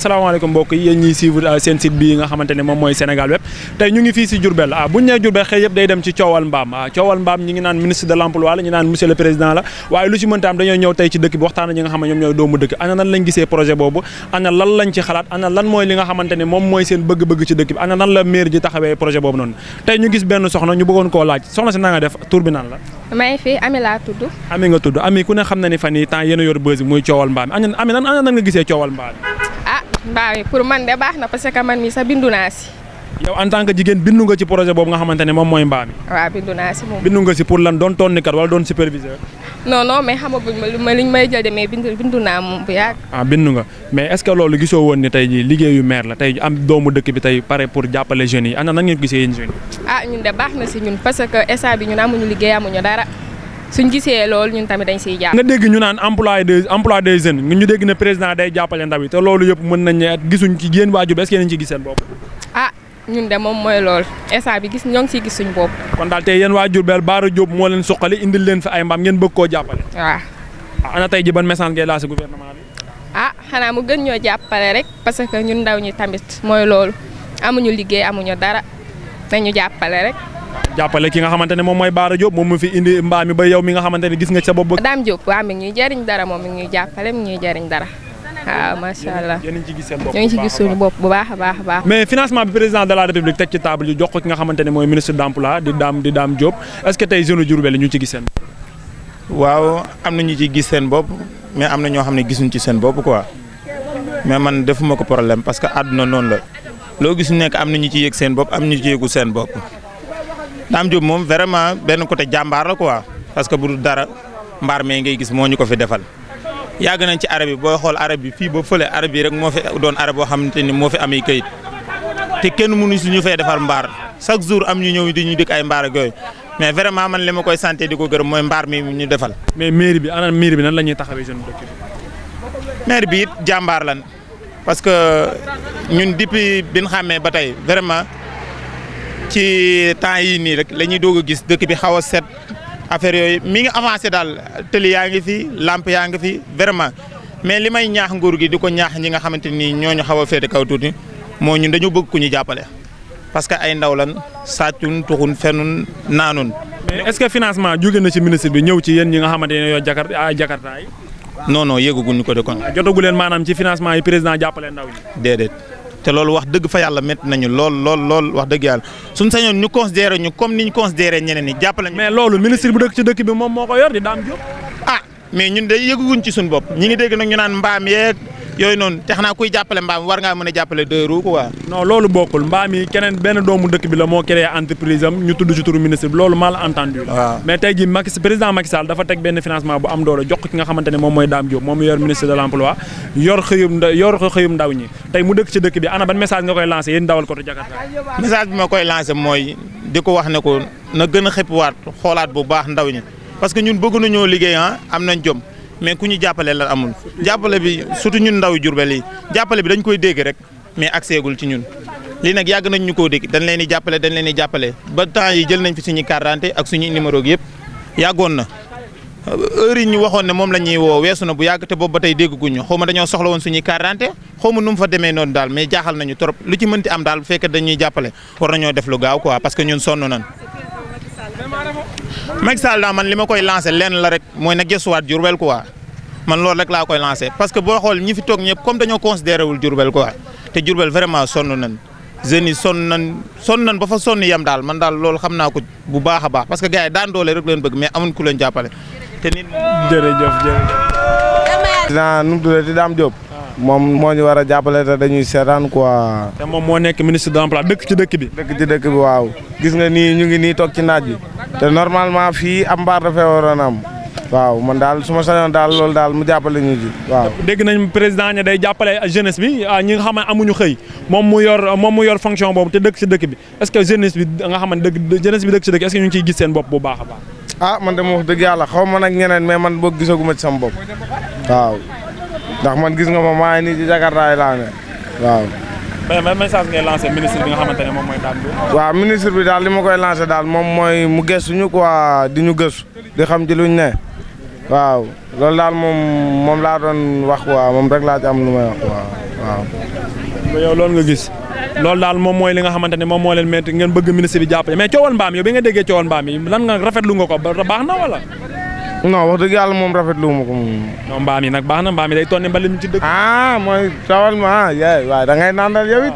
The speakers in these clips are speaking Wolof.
asalaamaaleykum mbokk yi yéen ñiy suivre seen site bi nga xamante ne moom mooy Sénégal Web tey ñu ngi fii si Diourbel bu ñu nee Diourbel xëy yëpp day dem ci coowal mbaam coowal mbaam ñi ngi naan ministre de l'emploi la ñu naan monsieur le président la waaye lu ci mënta am dañoo ñëw tey ci dëkk bi waxtaan ñi nga xam ne ñoom ñooy doomu dëkk ana nan lañ gisee projet boobu ana lan lañ ci xalaat ana lan mooy li nga xamante ne moom mooy seen bëgg-bëgg ci dëkk bi ana nan la maire ji taxawee projet boobu noonu tey ñu gis benn soxna ñu bëggoon koo laaj soxna si na nga def tur bi nan la may fi Ami laa tudd. Ami nga tudd Ami ku ne xam na ni fan yi temps yéen a yor bës bi muy coowal mbaam Ami nan nga gisee coowal mbaam mbaam yi pour man de baax na parce que man mii sax bindu naa si. yow en tant que jigéen bindu nga ci projet boobu nga xamante ne moom mooy mbaam yi. waaw bindu naa si moom. bindu nga si pour lan doon tonnikat wala doon superviseur. non mais xamaguñ ma liñ may jël de mais bindu naa moom bu yàgg. bindu nga mais est-ce que loolu gisoo woon ni tey jii liggéeyu maire la tey am doomu dëkk bi tey pare pour jàppale jeunes yi ana nan ngeen gisee yéen jeunes yi. ñun de baax na si ñun parce que instant bi ñun amuñu liggéey amuñu dara. suñ gisee loolu ñun tamit dañ siy jàpp. nga dégg ñu naan emploi des jeunes ñu dégg ne président day jàppale ndaw yi te loolu yëpp mën nañ ne gisuñ ci yéen waajur est-ce que yéen ci gis seen bopp. ñun de moom mooy loolu instant bi ñoo ngi siy gis suñ bopp. kon daal tey yéen waajur bel Bara Diop moo leen suqali indil leen fi ay mbaam ngeen bëgg koo jàppale. waaw. ana tey ji ban message ngay lancé gouvernement bi. xanaa mu gën ñoo jàppale rek parce que ñun ndaw ñi tamit mooy loolu amuñu liggéey amuñu dara nañu jàppale rek. jàppale ki nga xamante ne moom mooy Bara Diop moom mu fi indi mbaam mi ba yow mi nga xamante ne gis nga sa bopp. Dame Diop waaw mi ngi ñuy jëriñ dara moom mi ngi ñuy jàppale mi ngi ñuy jëriñ dara waaw macha allah. yéen a ngi ci gis seen bopp ñu ngi ci gis suñu bopp bu baax a baax. mais financement bi président de la république teg ci table yi jox ko ki nga xamante ne mooy ministre d'emploi di Dame Diop est-ce que tey jeune Diourbel ñu ci gis seen waaw am na ñu ci gis seen bopp mais am na ñoo xam ne gisuñ ci seen bopp quoi mais man defuma ko problème parce que àdduna noonu la loo gis nekk am na ñu ci yëg seen bopp am ñu ci yëgu seen bopp. Dame Diop moom vraiment benn côté jàmbaar la quoi parce que bu dul dara mbaar mee ngay gis moo ñu ko fi defal yàgg nañ ci arab bi booy xool arab bi fii ba fële arab bi rek moo fi doon arab boo xamante ni moo fi amee kayit te kenn mënu si ñu fay defar mbaar chaque jour am ñu ñëw di ñu dëkk ay mbaar ak yooyu mais vraiment man li ma koy santé di ko gërëm mooy mbaar mi ñu defal. mais mairie bi nan la ñuy taxawee jeune dëkk bi. maire bi it jàmbaar lan parce que ñun depuis bi ñu xàmmee ba tey vraiment. ci temps yii nii rek la ñuy doog a gis dëkk bi xaw a set affaire yooyu mi ngi avancé daal tëli yaa ngi fi lampe yaa ngi fi vraiment mais li may ñaax nguur gi di ko ñaax ñi nga xamante ni ñooñu xaw a féete kaw tuuti moo ñun dañu bëgg ku ñu jàppale parce que ay ndaw lan sàccun tuxun fenun naanun. mais est-ce que financement jóge na ci ministre bi ñëw ci yéen ñi nga xamante ne yoo jakarta yi. non yëguñu ko de kon. jotagu leen maanaam ci financement yi président jàppale ndaw ñi. déedéet. te loolu wax dëgg fa yàlla métti nañu lool wax dëgg yàlla suñ sañoon ñu considéré ñu comme ni ñu considéré ñeneen ñi jàppale ñu. mais loolu ministre bu dëkk ci dëkk bi moom moo ko yor di Dame Diop. mais ñun de yëguguñ ci suñu bopp ñi ngi dégg nag ñu naan mbaam yeeg yooyu noonu te xanaa kuy jàppale mbaam war ngaa mën a jàppale deux roues quoi. non loolu bokkul mbaam yi keneen benn doomu dëkk bi la moo créé entreprise am ñu tudd ci turu ministre bi loolu mal entendu la. waaw mais tey jii président Macky Sall dafa teg benn financement bu am doole jox ko ki nga xamante ne moom mooy Dame Diop moom yor ministre de l'emploi yor xëyum ndaw ñi tey mu dëkk ci dëkk bi ana ban message nga koy lancé yéen dawal ko Jakarta. message bi ma koy lancé mooy di ko wax ne ko na gën a xëppiwaat xoolaat bu baax ndaw ñi parce que ñun bëgg nañoo liggéey am nañ jom mais ku ñu jàppale la amul jàppale bi surtout ñun ndaw Diourbel yi jàppale bi dañ koy dégg rek mais accès gul ci ñun lii nag yàgg nañ ñu koo dégg dañ leen di jàppale ba temps yi jël nañ fi suñu carte d'identité ak suñu numéro gi yëpp yàggoon na heure yi ñu waxoon ne moom la ñuy woo weesu na bu yàgg te boobu ba tey dégguñu xaw ma dañoo soxla woon suñuy carte d'identité xaw ma nu mu fa demee noonu daal mais jaaxal nañu trop lu ci mënti am daal bu fekkee dañuy jàppale war nañoo def lu gaaw quoi parce que ñun sonn nañ Macky Sall daal man li ma koy lancé lenn la rek mooy na gëstuwaat Diourbel quoi man loolu rek laa koy lancé parce que boo xool ñi fi toog ñëpp comme dañoo considéré wul Diourbel quoi te Diourbel vraiment sonn nañ jeunes yi sonn nañ ba fa sonn yem daal man daal loolu xam naa ko bu baax a baax parce que gars yi daan doole rek leen bëgg mais amuñ ku leen jàppale te nit jërëjëf. président nu mu tuddati Dame Diop. moom moo ñu war a jàppale te dañuy seetaan quoi. te moom moo nekk ministre de l'emploi dëkk ci dëkk bi. dëkk bi waaw. gis nga nii ñu ngi nii toog ci naaj bi. te normalement fii am mbaar dafay waroon am. waaw man daal su ma sañoon daal loolu daal mu jàppale ñu ci waaw. dégg nañ président ne day jàppale jeunesse bi ñi nga xam ne amuñu xëy moom mu yor fonction boobu te dëkk ci dëkk bi est-ce que jeunesse bi nga xam ne jeunesse bi dëkk ci dëkk est-ce que ñu ngi ciy gis seen bopp bu baax a baax. man de wax dëgg yàlla xaw ma nag ñeneen mais man boog gisaguma ci sama bopp waaw ndax man gis nga ma maa ngi nii ci Jakarta laa ne waaw. mais message ngay lancé ministre bi nga xamante ne moom mooy Dame Diop. waaw ministre bi daal li ma koy lancé daal moom mooy mu gëstuñu quoi di ñu gëstu di xam ci luñ ne. waaw loolu daal moom laa doon wax waaw moom rek laa ci am lu may wax waaw. waaw. yow loolu nga gis loolu daal moom mooy li nga xamante ne moom moo leen métti ngeen bëgg ministre bi jàppale mais coowal mbaam yow bi nga déggee coowal mbaam yi lan nga rafetlu nga ko baax na wala. non wax dëgg yàlla moom rafetlu ma ko moom. non mbaam yi nag baax na mbaam yi day tonni mbalit mi ci dëkk. mooy coowal ma waaw da ngay nandal yow it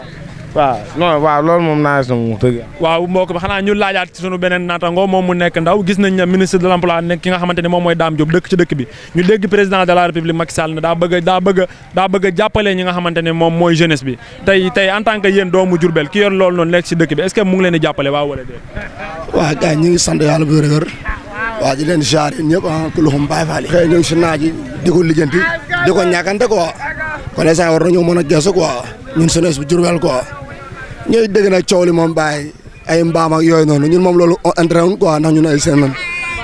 waaw non waaw loolu moom naa na moom dëgg. waaw mbokk bi xanaa ñu laajaat ci sunu beneen naataango moom mu nekk ndaw gis nañ ne ministre de l'emploi nekk ki nga xamante ne moom mooy Dame Diop dëkk ci dëkk bi ñu dégg président de la république Macky Sall ne daa bëgg a jàppale ñi nga xamante ne moom mooy jeunesse bi tey en tant que yéen doomu Diourbel ki yor loolu noonu nekk ci dëkk bi est-ce que mu ngi leen di jàppale waaw wala déet. waaw gars ñu ngi sant yàlla bu wér-wér waaw di leen jaar yéen ñëpp kuluxum Baye Fall xëy ñu ngi si naaj di ko lijjanti di ko ñàkkante quoi kon instant war nañoo mën a geesu quoi ñun jeunesse bu Diourbel quoi ñooy dégg nag coow li moom bàyyi ay mbaam ak yooyu noonu ñun moom loolu intérêt wuñ quoi ndax ñun ay seen nan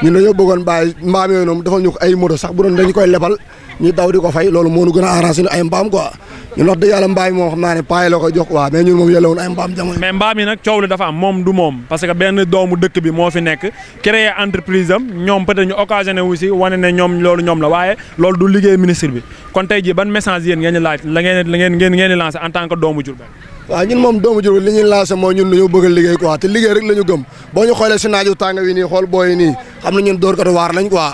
ñun dañoo bëggoon bàyyi mbaam yooyu noonu defal ñu ko ay moto sax bu doon dañu koy lebal ñu daw di ko fay loolu moo ñu gën a arrangé ñu ay mbaam quoi ñun wax dëgg yàlla mbaam yi moom xam naa ne paay la koy jox quoi mais ñun moom yellewuñ ay mbaam jamono. mais mbaam yi nag coow li dafa am moom du moom parce que benn doomu dëkk bi moo fi nekk créer entreprise am ñoom peut-être ñu occasionné aussi wane ne ñoom loolu ñoom la waaye loolu du liggéey ministre bi kon tey jii ban message yéen ngeen di laaj la ngeen di lancé en tant que doomu Diourbel. waaw ñun moom doomu Diourbel li ñuy lancé mooy ñun dañoo bëgg a liggéey quoi te liggéey rek la ñu gëm boo ñu xoolee si naaju tàng wi nii xool booy nii xam na ñun dóor ko waar lañ quoi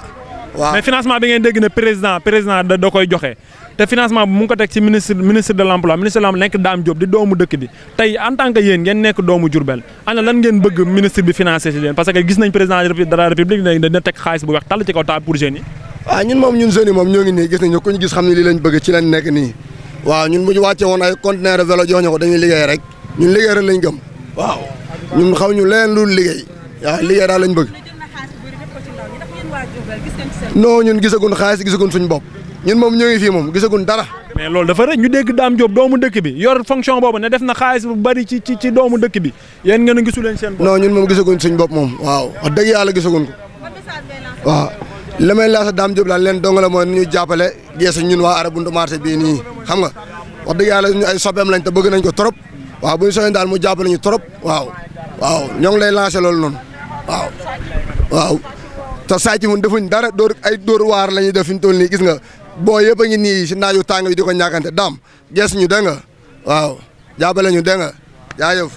waaw. mais financement bi ngeen dégg ne président da koy joxe te financement bi mu ngi ko teg ci ministre de l'emploi nekk Dame Diop di doomu dëkk bi tey en tant que yéen ngeen nekk doomu Diourbel ana lan ngeen bëgg ministre bi financé ci leen parce que gis nañ président de la république dina teg xaalis bu weex tàll ci kaw taal pour jeunes yi. waaw ñun moom ñun jeunes yi moom ñoo ngi nii gis nañ ko ñu gis xam ne lii lañ bëgg ci lañ nekk nii waaw ñun bu ñu wàcce woon ay conteneur de vélo jox ñu ko dañuy liggéey rek ñun liggéey rek lañ gëm waaw ñun xaw ñu leen lu liggéey waaw liggéey daal lañ bëgg non ñun gisagun xaalis gisagun suñ bopp ñun moom ñoo ngi fii moom gisagun dara. mais loolu dafa rek ñu dégg Dame Diop doomu dëkk bi yor fonction boobu ne def na xaalis bu bari ci doomu dëkk bi yéen ngeen a gisu leen seen bopp. non ñun moom gisagun suñ bopp moom waaw wax dëgg yàlla gisagun ko waaw li may laasa Dame Diop daal leen dong la mooy ñu jàppale geesu ñun waa arab buntu marché bii nii xam nga wax dëgg yàlla ñu ay soppeem lañ te bëgg nañ ko trop waaw bu ñu soxee daal mu jàppale ñu trop waaw ñoo ngi lay lancé loolu noonu waaw te sàcc mun defuñ dara dóor waar la ñuy def fi ñu toll nii gis nga boo yëpp a ngi nii si naaju tàng bi di ko ñàkkante daam gees ñu dégg nga waaw jàppale ñu dégg nga jaajëf